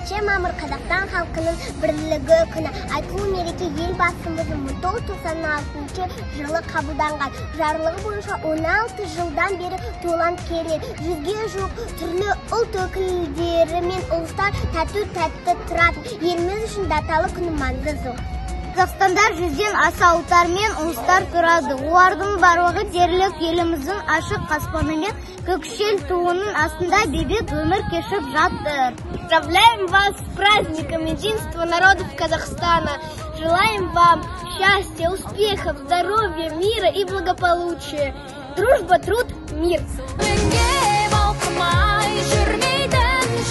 4 мамыр – Қазақстан халқының бірлігі күні. Айтулы мереке Елбасымыздың 1996 жылы қабылданған жарлығы бойынша 16 жылдан бері тойланып келеді. 100-ге жуық түрлі ұлт өкілдері мен ұлыстар тату тәтті тұратын еліміз үшін даталы күннің маңызы зор. Қазақстанда 100-ден аса ұлттар мен ұлыстар тұрады. Олардың барлығы дерлік еліміздің ашық аспаны мен көкшіл туының астында бейбіт өмір кешіп жатыр. Поздравляем вас с праздником единства народов Казахстана. Желаем вам счастья, успехов, здоровья, мира и благополучия. Дружба, труд, мир. Күнге балқымай жүрмейтін.